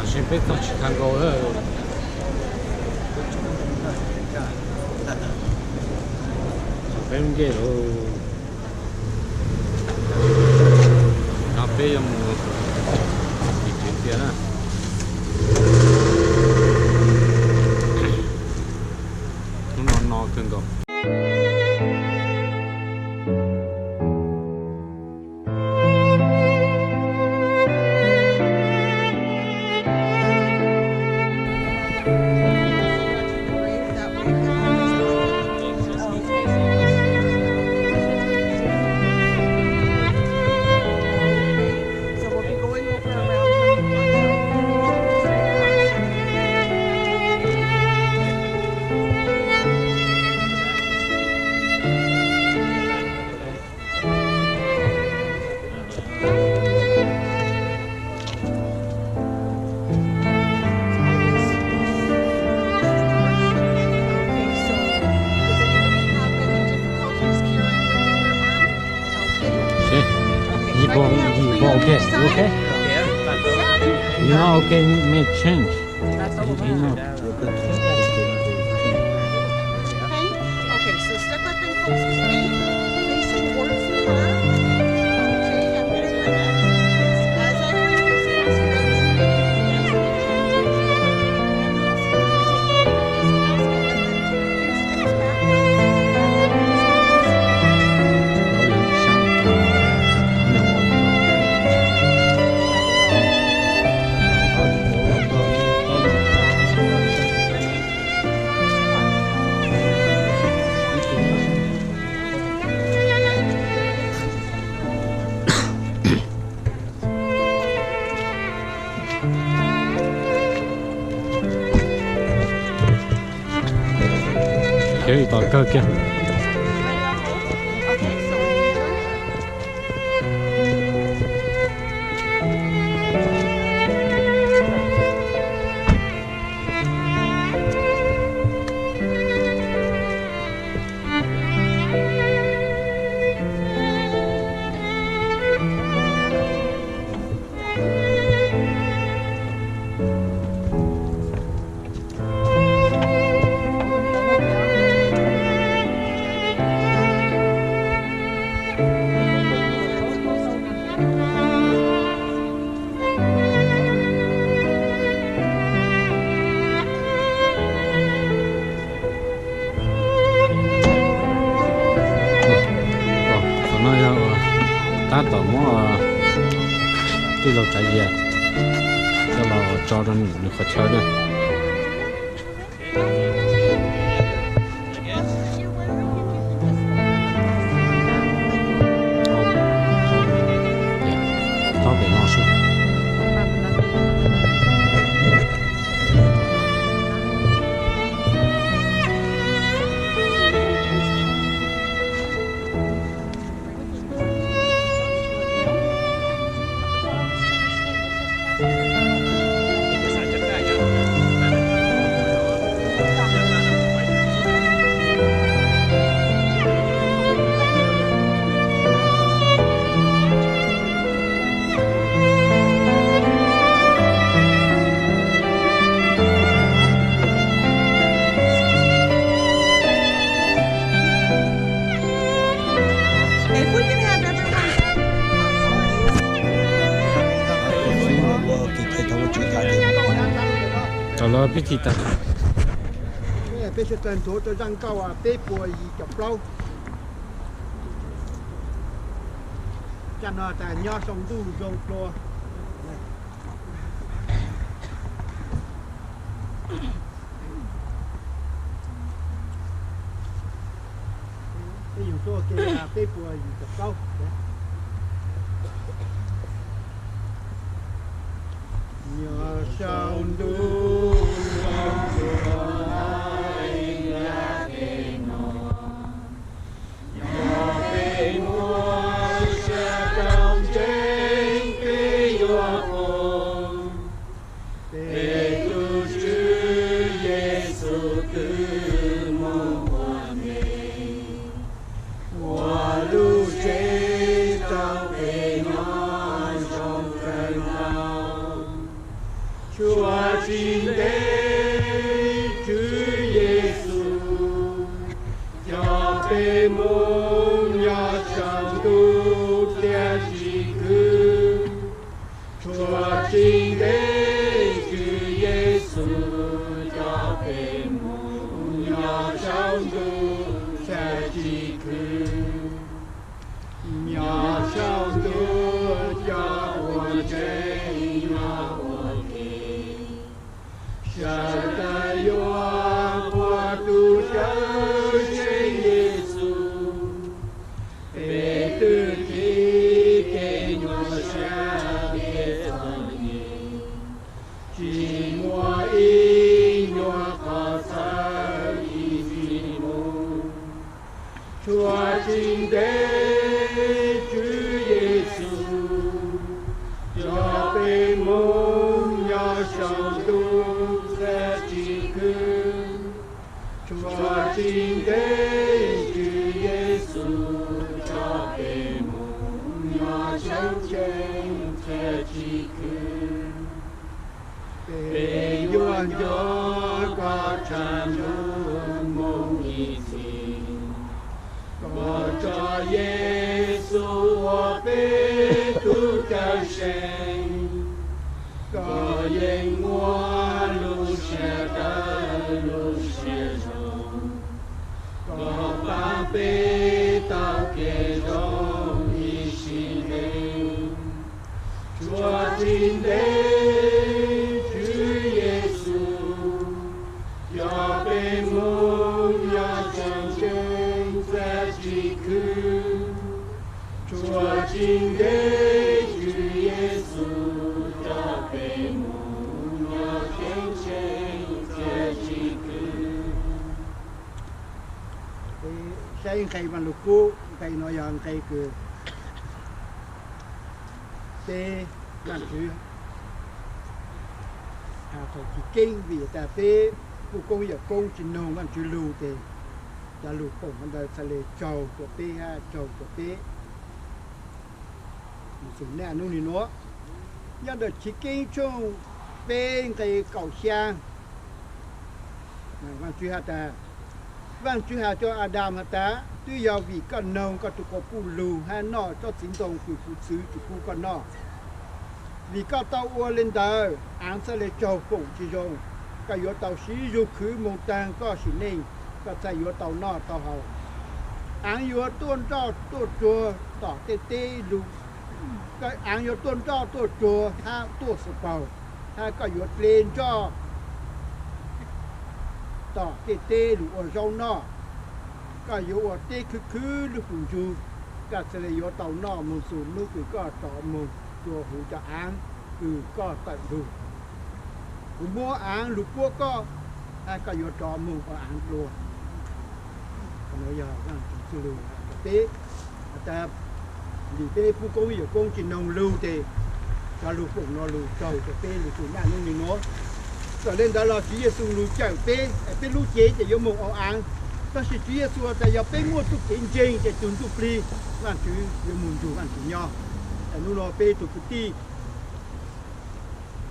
Tsis, peb txog Chicago lawm. Peb nce lawm. No peb yuav mus tim tsev tiag na. Hnub no no kawg nkaus. He, he won't, he won't get, okay? You know, okay, make change. He, he know. Okay, so step up and close to me, face towards the car. Okay, I'm gonna do my best. As I bring this closer to me, Khiav tom kawg kiag. Qhov no yog tab tom muab tij laug Tsav Yias coj los tso rau nws qhov chaw na. Tso pem no xwb. Tau lawm, pib thi tas. Peb sawv daws nthuav rau zaj nkauj peb puas yim caum plaub. Zaj no tas nyob saum ntuj zoo dua. Peb yug tuaj ke peb puas yim caum plaub. Nyob saum ntuj zoo dua, nyob peb muaj sab rau ntseeg peb yuav koom. Peb tus Tswv Yexus twb mus ua ntej, ua lub tsev rau peb nyob zoo kawg nkaus. Tshuav tsis ntev Tswv Yexus coj peb mus nyob saum ntuj thiaj tsis khwv. Tshuav tsis ntev Tswv Yexus coj peb mus nyob saum ntuj thiaj tsis khwv. Nyob saum ntuj cov uas ntseeg nyob ua ke, sawv daws yuav puag tus Cawmseej Yexus, peb twb tiv kev nyuaj siab kev txom nyem, tsis muaj ib nyuag qhov txhawj ib txhis mus. Tshuav tsis ntev Tswv Yexus coj peb mus nyob saum ntuj thiaj tsis khwv. Tshuav tsis ntev Tswv Yexus coj peb mus nyob saum ntuj thiaj tsis khwv. Peb yuav nco koj tshav ntuj mus ib txhis. Koj tso Yexus ua peb tus Cawmseej, koj yeej muaj lub siab dawb lub siab zoo, koj pab peb tau kev zoo ib sim neej. Tshuav tsis ntev Tswv Yexus coj peb mus nyob saum ntuj thiaj tsis khwv. Tshuav tsis ntev Tswv Yexus coj peb mus nyob saum ntuj thiaj tsis khwv. Saib nqe Vaj Lug Kub, nqe no yog nqe kws peb Vaajtswv has thaum chiv keeb, vim tas peb kuj koob yawm koob tsis noog Vaajtswv lug ces cov lug foom ntawd txhaj le tsaug rua peb hab tsaug rua peb. Mus txug naj nub nwg nuav, nyob ntawm chiv keeb tshooj peb nqe kaum xyaa, Vaajtswv has tas, Vaajtswv has rua Adas has tas, twb yog vim koj noog koj tug quas puj lug hab noj tsob txiv ntoo kws kuv txwv tsis pub koj noj. Vim koj tau ua le ntawd, aav txhaj le raug foom tsis zoo. Koj yuav tau siv zug khwv moog taag koj sim neej, koj txhaj yuav tau noj tau haus. Aav yuav tuaj nroj tuaj tsuag tom tej teb lug, aav yuav tuaj nroj tuaj tsuag hab tuaj xapaug, hab koj yuav ple nroj tom tej teb lug ua zaub noj. Koj yuav ua teb khwv khwv lub hwm ntsug, koj txhaj le yuav tau noj moog txug nub kws koj rov moog dlua huv cov aav kws koj tawm lug. Kuv muab aav lug puab koj, hab koj yuav rov moog ua aav dlua. Yog Vaajtswv txuj lug rua peb. Has tas, vim peb pub koob yawm koob tsis noog lug ces cov lug foom no lug raug rua peb lug txug naj nub nwg nuav. Txawm le ntawd los Tswv Yexus lug cawm peb, peb lub cev ces yuav moog ua aav. Tab sis Tswv Yexus has tas yog peb muaj txuj kev ntseeg ces tug ntsuj plig Vaajtswv yuav moog nrug Vaajtswv nyob. Nub nuav peb tug kwv tij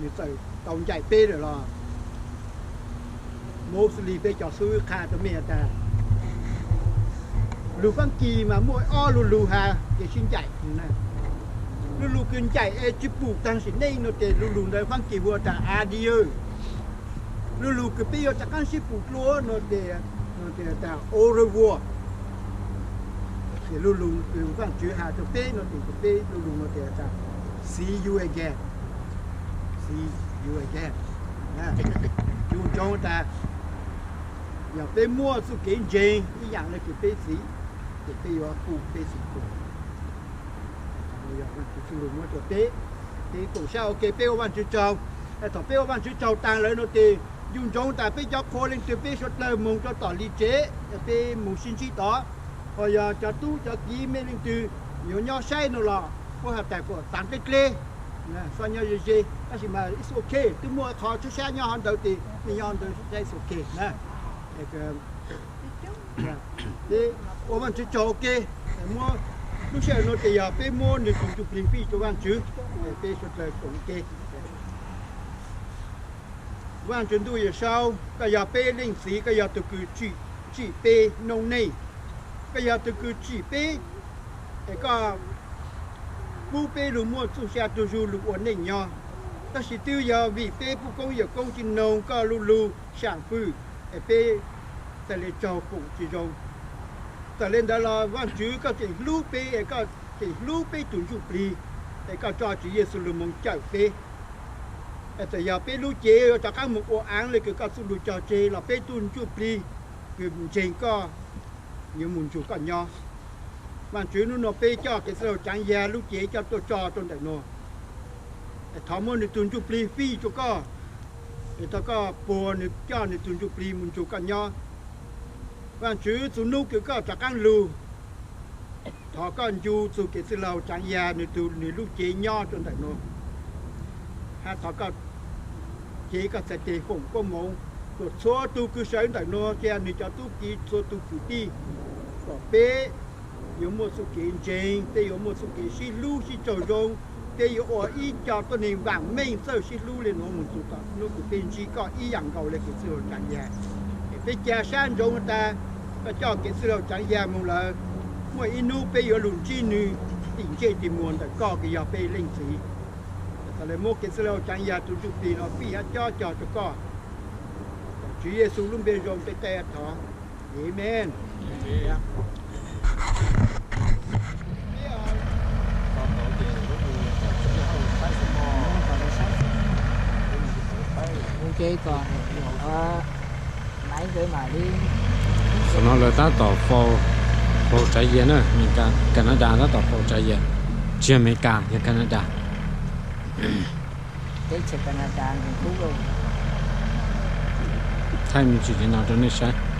nwg txawm tau ncaim peb lawm los mostly peb cov xub qha rua mej has tas, lug Faab Kis mas muaj ob lu lug has ces sib ncaim. Lu lug kws ncaim es tsis pum taag sim neej no ces lu lug ntawd Faab Kis hu tas adieu. Lu lug kws peb yuav rov qaab sib pum dlua no ces, no ces tas au revoir. Ces lu lug kws Vaajtswv has rua peb no ces peb lu lug no ces tas see you again. See you again. Yuav ntsoov tas yog peb muaj txuj kev ntseeg ib yaam le kws peb txiv, ces peb yuav pum peb txiv dlua. Yog Vaajtswv txuj lug muab rua peb, peb koom sab ua ke peb ua Vaajtswv tsaug. Thaum peb ua Vaajtswv tsaug taag lawm no ces yuav ntsoov tas peb cov qhua leej twg peb suav dlawg moog rua tom li tsev, peb moog sib ntsib tod. Ho yog cov tub cov kiv mej leej twg yuav nyob saib no los puab has tas kuas taav dleb dleb, xob nyob ze ze, tab sis mas it's okay, twb muaj qhov tub sab nyob hov ntawd ces mej nyob ntawd saib it's okay na. Peb ua Vaajtswv tsaug ua ke, muab lub sij hawm no ces yog peb muab nwg tug ntsuj plig fij rua Vaajtswv, peb suav dlawg koom ua ke. Vaajtswv ntuj Yawm Saub, koj yog peb Leej Txiv, koj yog tug kws tsim peb noob neej, koj yog tug kws tsim peb, es koj pub peb lug muaj txuj sa tug zug lug ua neej nyob. Tab sis twb yog vim peb pub koob yawm koob tsi noog koj lub lug saam fwj, es peb txhaj le raug foom tsi zoo. Txawm le ntawd los Vaajtswv koj tseem hlub peb, es koj tseem hlub peb tug ntsuj plig, es koj tso Tswv Yexus lug moog cawm peb. Es txawm yog peb lub cev yuav rov qaab moog ua aav le kws koj txuj lug cog tseg los peb tug ntsuj plig kws ntseeg koj yuav moog nrug koj nyob. Vaajtswv, nub nua peb coj kev txwj laug Tsaav Yag lub cev coj tuaj tso rua ntawm nua. Es thov muab nwg tug ntsuj plig fij rua koj, es thov koj puag nwg coj nwg tug ntsuj plig moog nrug koj nyob. Vaajtswv, txug nub kws koj rov qaab lug, thov koj ncu txug kev txwj laug Tsaav Yag nwg tug nwg lub cev nyob rua ntawm nua, hab thov koj cev koj txhais teg foom koob moov rua txhua tug kws sawv ntawm nua, txhua nwg cov tub ki, txhua tug kwv tij, kom peb yuav muaj txuj kev ntseeg, peb yuav muaj txuj kev sib hlub sib raug zoo, peb yuav ua ib co tuab neeg vaam meej txawj sib hlub le nuav moog txug tom nub kws peb ntsib koj ib yaam nkaus le kev txwj laug Tsaav Yag. Es peb ca sab ntsoov tas koj coj kev txwj laug Tsaav Yag moog lawm, muaj ib nub peb yuav lug ntsib nwg tim ntsej tim muag ntawm koj kws yog peb Leej Txiv. Txhad le muab kev txwj laug Tsaav Yag tug ntsuj plig nua fij hab cob cog rua koj. Tswv Yexus lub npe zoo peb taij thov, Amees. Xam no lawv tab tom faus, faus tsav yag na, Amelikas, Kanadas tab tom faus tsav yag, tsis yog Amelikas, yog Kanadas. Thaij me ntsis li no rau nej saib.